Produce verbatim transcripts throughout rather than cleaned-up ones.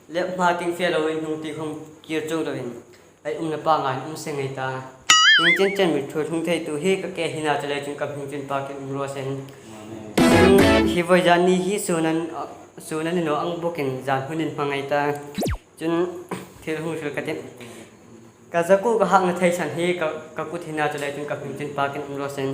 Lep hma ting fe loin hnung ti khom kir chuong loin, ei umna pangngai um seng ei ta. Hming chen chen mi thu hung theitu hi ka ke hi na, chuleiin ka hming chen pakin um raw seh. Hi voi zan ni hi sun an, sun an ni naw ang bawkin zan hmun in hmang ei ta. Chun thil hung hril ka tih. Ka zakuo ka hak na thei san hi ka, ka kut hi na, chuleiin ka hming chen pakin um raw seh.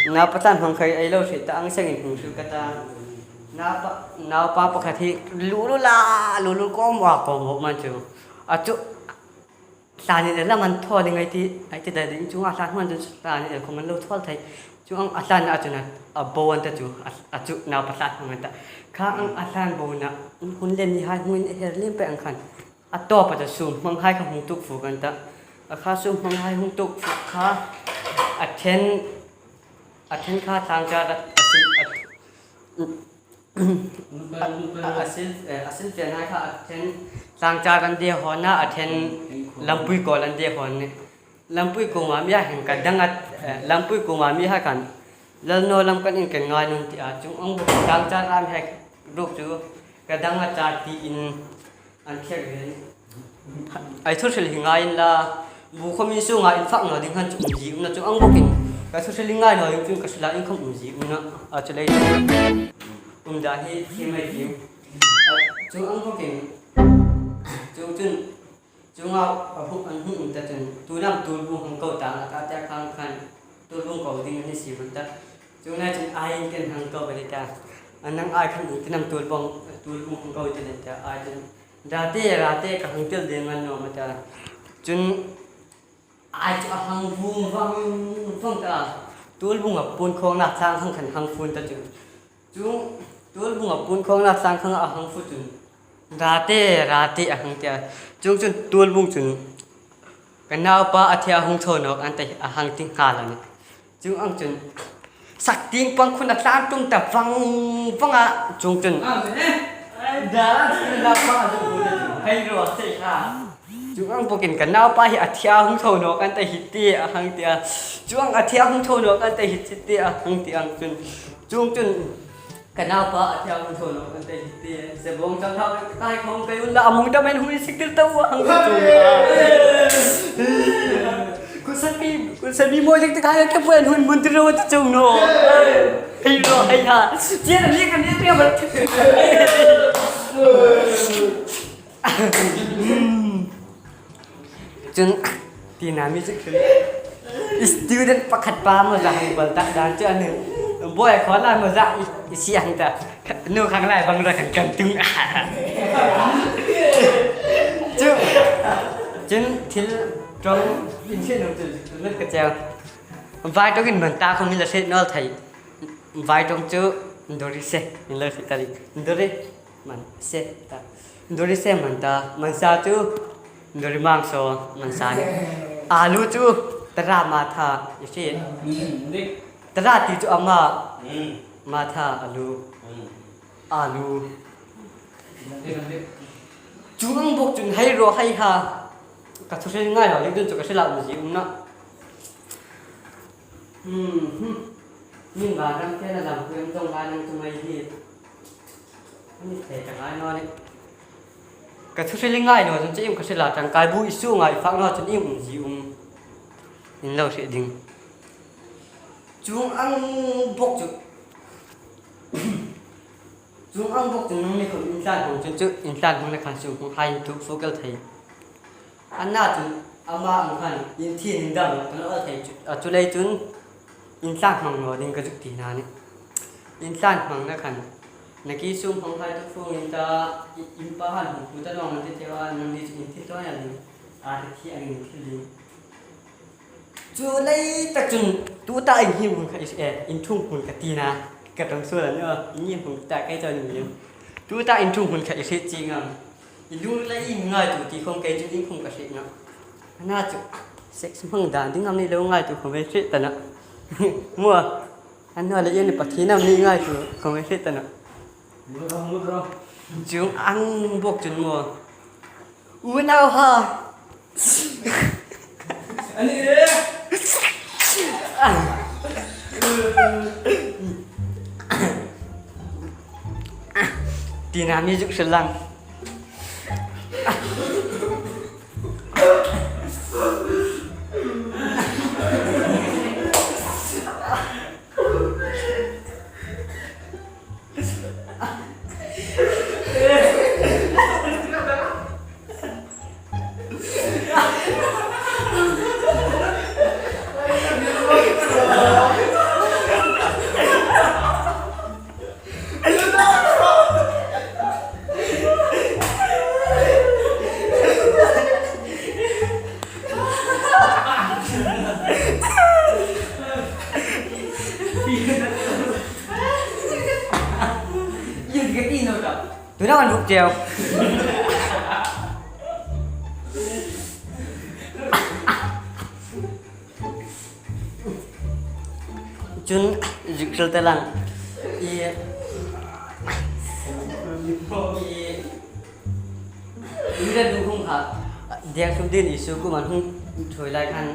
Naupa tlan hmang khai ei lo hriet ta ang sengin hung hril ka ta. Naupa, naupa pakhat hi lu lu la, lu lu kawm wa kawm hawk man chu. A chu, thlanin el lam an thaw ding ei ti, ei ti da ding chu, a thlan hman chun thlanin el khom an lo thaw thei. Chuong ang a thlan a chun a, a bo an ta chu, a, a chu naupa thlan hmang an ta. Kha ang a thlan bo na, hun le ni hai hmun a her lem pei ang khan. A tawpa chu sum hmang hai kha hung tuk fuk an ta. A kha sum hmang hai hung tuk fuk kha, a then, a then kha tlang char a, a sil, a, a, a, a sil, eh, a sil chen hai kha a then tlang char an de hon a, a then lampui kawl an de hon ni. Lampui kuoma mi a heng ka dang a, eh, lampui kuoma mi ha khan Lalnaw lam kan in ken ngai nun ti a, chuong ang bawk tlang char a mi hai ruok chu ka dang a char tiin an thiek ve. Ei thu hril hi ngai inla, bu khom in sunga in fak naw ding khan chu um zie um na, chuong ang bawkin ka thu hril hi ngai naw ding chun ka hril a in khom um zie um na, a chu lei um da hi thiem ei ti. Chuong ang bawkin, chuong chun, chuong a, a hung, an hung um ta chun, tu lam Tuolbung hang ko ta, a ta te khang khan, Tuolbung ko ding ni si hman ta. Chuong lai chun ai in ken hang ko ka ti ta. A nang ai khan in ken am Tuolbung, Tuolbung hang ko ti nen ta, ai chun. Rate, rate ka hung tel ding an naw ma ta. Chun ai chu a hang vung vang vang ta. Tuolbung a pun khawng na tlang hang khan hang fun ta chun. Chuong Tuolbung a pun khawng na tlang hang a hang fu chun. Rate, rate a hang tia. Chuong chun Tuolbung chun, ka naupa a thia hung tho nawk an ta hi a hang ti nghal a nih. Chuong ang chun, sak ting pang khun a tlang tum ta vang vang a. Chuong chun, da, la pa, hei ro, sei ha. Chuong ang bawkin ka naupa hi a thia hung tho nawk an ta hi ti a hang tia. Chuong a thia hung tho nawk an ta hi ti a hang ti ang chun. Chuong chun ka naupa a thia hung tho nawk an ta hi ti. Se bawng chang thau kai khawm kai un la a mung ta men hung sik tir ta u a hang ta chuong. Ku sa mi, ku sa mi mo dik ta kai ka puen hun mun tir ro ta chuong naw. Hei ro, hei ha. Chia ni ka ni pia ba. Chun, tina mi chu student pakhat pa maw za hang bal ta dan chu a ni. Boi khaw lai maw za i, i si hang ta. Nu khang lai bang ra kan kan tung. Chu, chun thil ṭawng in si nung chu, chu ka cheu. Vai ṭawngin man ta khawm hi la hriet naw thei. Vai ṭawng chu dori se, in lo hriet ta ri. Dori man se ta. Dori se man ta, man sa chu dori mang so, man sa ni. Alu chu tara matha, i hriet. Tara ti chu ama, matha alu. Alu. Chuong ang bawk chun hei ro hei ha. Ka thu hril ngai lo, lingdun chu ka hril a um zie um na. Hmm, hmm. Min ba dam te na lam kuem dong la nang chu mai hi. Ni thei ka ngai naw ni. Ka thu hril ngai naw chun chu im ka hril a, ṭangkai bu i sunga i fak naw chun im um zie um. In lo hriet ding. Chuong ang bawk chu. Chuong ang bawk chun nangni khom intlan hmang chun chu, intlan hmangna khan sum hmang hai in tuk fuk el thei. Anna chun ama ang khan in thin in dam kan awl thei chu, a chu lei chun intlan hmang naw ding ka zuk tina ni. Intlan hmangna khan na ki sum hmang hai tuk fuk in ta, i, in pa han hmang pu ta nawng an ti thei a, nangni chu in thin tawi a ding, a ti thi ang in thil ding. Chu lei tak chun, tuta in him hun kha i, eh, in thung hun ka tina, ka tong suol a ni aw, in him hun ta kai chau ni. Tuta in thung hun kha i hriet chieng am. I lungrila i ngaitu ti khom kei chu in khom ka hriet naw. Ana chu, sex hmang dan ding am ni lo ngaitu khom ei hriet ta naw. Maw, ana le i ni Pathien am ni ngaitu khom ei hriet ta naw. Chuong ang bawk chun maw. Unau ha. Ani e. Tina mi zuk hril lang. Tuna an ruk cheu. Chun, zuk hril ta lang. I, i, i la du hung kha. Diang sum din Isu kuomah hung ṭhuoi lai khan.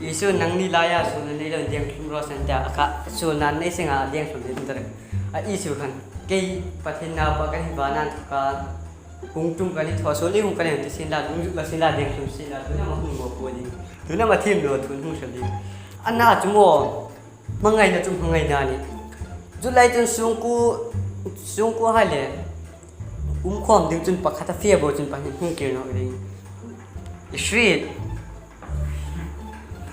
Isu nangni laia suolna nei lo diang sum ro san tia kha. Suolna nei senga diang sum din tar. A Isu khan. Kei Pathien naupa ka ni, vana inthoka hung tum ka ni, thaw suol ni hung ka ni ti sien la, lungzuk la sien la, diang sum sien la, tuna ma hung mo po ding. Tuna ma thiem lo, tun hung sal ding. Ana chu maw, hmangaina chu hmangaina a nih. Chu lai chun sungkuo, sungkuo hai le um khawm ding chun pakhat a fie bo chun pahni hung kir nawk ding. I hriet.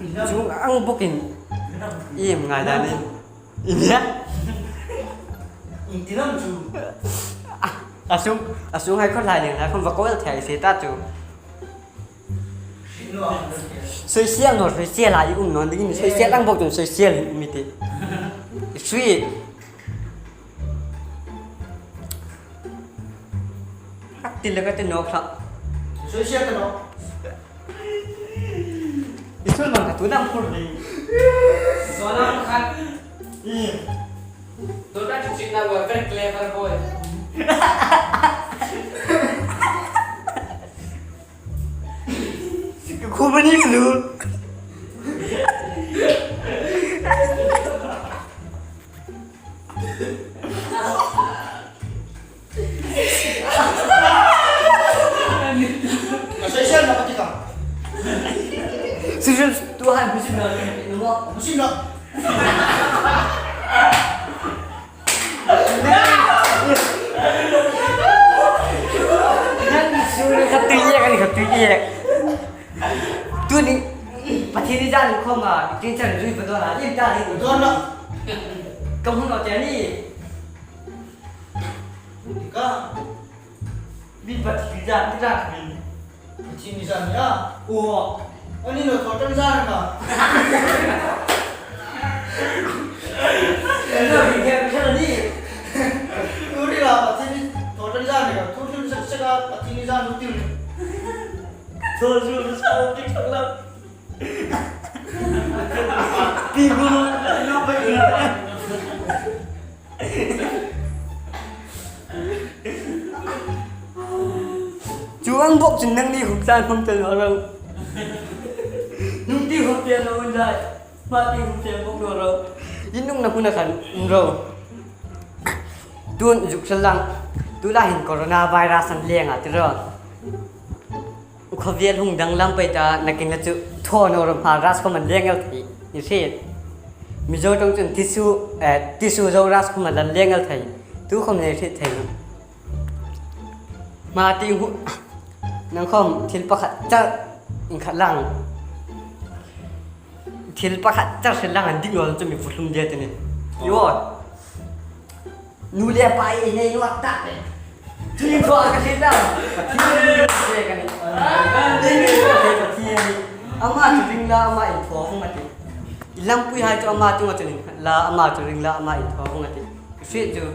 Chuong ang bawkin iem ngai dan ni. Iem? Inti lam chu. A sung, a sung hai khaw lai leng lai khawm va ko el thei se ta chu. Soi siel naw, soi siel a i um naw dingin, soi siel ang bawk chun soi siel mi ti. Sweet. Ka ti le ka ti nawk hla. Soi siel ta nawk. I sawn man ka tu dam khur ni. Sawn am khat. I. Tu ta chu chin na wa very clever boy. Ka khum a ni ka lu. Ka soi siel na ka ti ka. Soi siel tu hai musim na ni mo. Musim na. Nang sui ka tu ye, ka tu ye. Tuni, Pathien ni zan khawma, tin chan zui pa dona, lim ta ni. Dona. Ka hmu naw te ni. Ka. Mi Pathien ni zan, ni zan. Pathien ni zan ya. O. Ani no, thaw tan zan ka. Ani no, ri ke, ke ni. Uri la, Pathien ni, thaw tan zan ka. Thu thu sak sak ka, Pathien ni zan, thu thu. Thaw thu sak sak ka. Ti bu, no, pa. Chuong bawk chun nangni hung tlan hung tel naw ro. Nung ti hung tel naw un dai. Ma ti hung tel bawk naw ro. Inungna huna khan um ro. Tun zuk sal lang. Tu la hin coronavirus an leng a ti ro. Khawvel hung danglam pei ta, nakin la chu thaw naw ro, hma ras khawm an leng el thei. I hriet. Mizo ṭawng chun tisu, eh, tisu zo ras khawm an leng el thei. Tu khawm nei hriet thei. Hma ti hu, nang khawm thil pakhat char inkhat lang. Thil pakhat char hril lang an dik naw chu mi fuhlum de te ni. Yo. Nu le pa ei nei naw ta. Chu ni ko ka thil ta. Thil ni ko ka ni. Ni ko ka thil ni. Ama chu ring la ama in thaw hung a ti. I lampui hai chu ama chu nga chu ni. La ama chu ring la ama in thaw hung a ti. Hriet chu.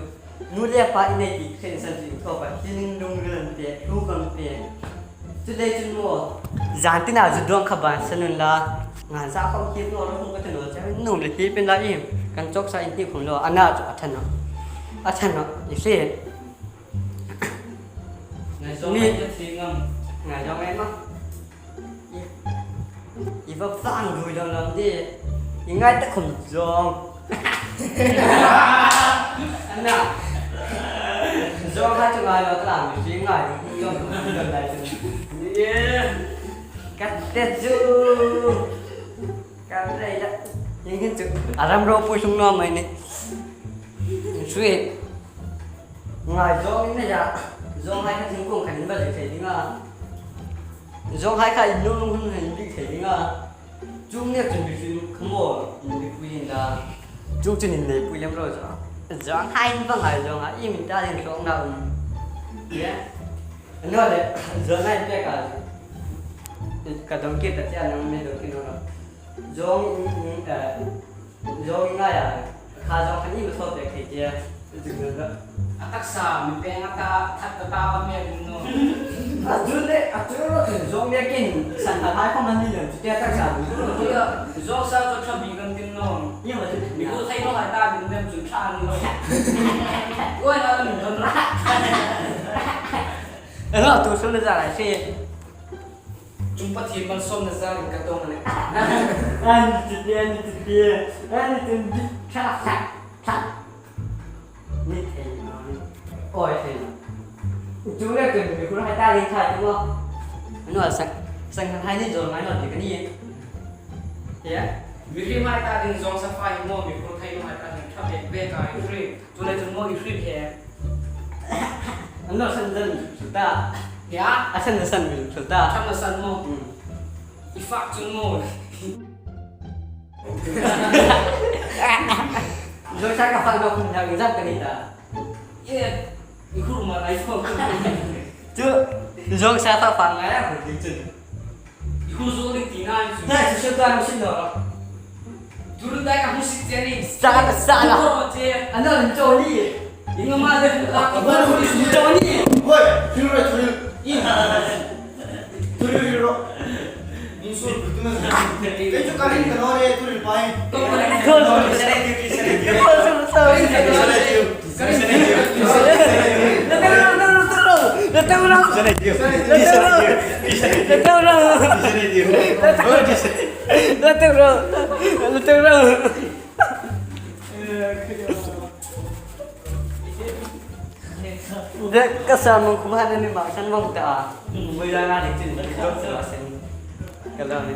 Nu le pa i nei ti khen san ti thaw pa, tinin lungril an pek, thu kan pek. Chu lei chun maw, zan tina zu dawng kha ban san un la, ngan za khawm khi naw ro hung ka ti naw che, nuom le khi pin la i, kan chawk sa in khi khum lo, ana chu a tha naw. A tha naw, i hriet. Ngai zawng ngai ma. I va fang dui lo lo di. I ngai ta khum zawng. Ana. Zawng ha chu ngai lo ta lam, i ngai dui lo lo dai chu. Ye. Ka te chu. Ka te la. Ing hin chu. A ram ropui hlung naw mai ni. Sweet. Ngai zawng in nei a. Zawng hai kha thingkung khan in ba thei ding a. Zawng hai kha in lung hun hin bik thei ding a. Chuong nek chun bi chu in kha maw, in bik pui in ta. Chuong chun in nei pui lem ro zawng. Zawng hai in ba ngai zawng a, iem in ta ding zawng na um. Ye. Ano le, zawng hai pek a. Ka dong kit ta che, nang mi dong kit naw ro. Zawng in, in, eh, zawng in ngai a. Kha zawng khan in thaw pek thei che. A taksa mi peng a ta, that ta ta ba mi a ding naw. A chu le, a chu ro zawng le kin san ta hai khom an ni le, chu te taksa mi. Oi a, zawng sa chu ṭha bik kan ding naw. Ni ma chu. Mi ko thei naw hai ta ding dem chu ṭha ni naw. Oi na min don ra. Ano tu su le za lai se. Chung Pathien malsawmna zarin ka tawng a nih. An ti ti, an ti ti, an ti ti, ṭha, ṭha, ṭha. Ni thei naw ni. Oi thei naw. Chu le chu mi khur hai ta ring thai tu. Ano sang, sang hai ni zol ngai naw ti ka ni. Ye. Mi ri mai ta ding zawng sa fai mo mi khur thei mai ta ding ṭha bek bek a i ri. Chu le chu mo i ri he. Ano san zan ta. Ya. A san na san mi chu ta. Ṭha na san mo. Hmm. I fak chu mo. Zawng sa ka fak naw khum thang zat ka ni ta. Ye, i khur ma lai fo. Chu, zawng sa fak fak ngai a khur ding chun. I khur zo ding ti ngai chu. Ngai chu, chu ta, chu no. Turu dai ka hmu sik che ni. Sa, sa la. Khur che. Ano, in cho ni. Inga ma de la ka ba ni. Cho ni. Hoi, thil ro thil. I. Thil ro. Min sur tu na. Ei chu ka ring ka no re, thil pai. Thil ro. Ka sa mong khum han ni ma san mong ta. Mui la na ni tin. Ka la ni.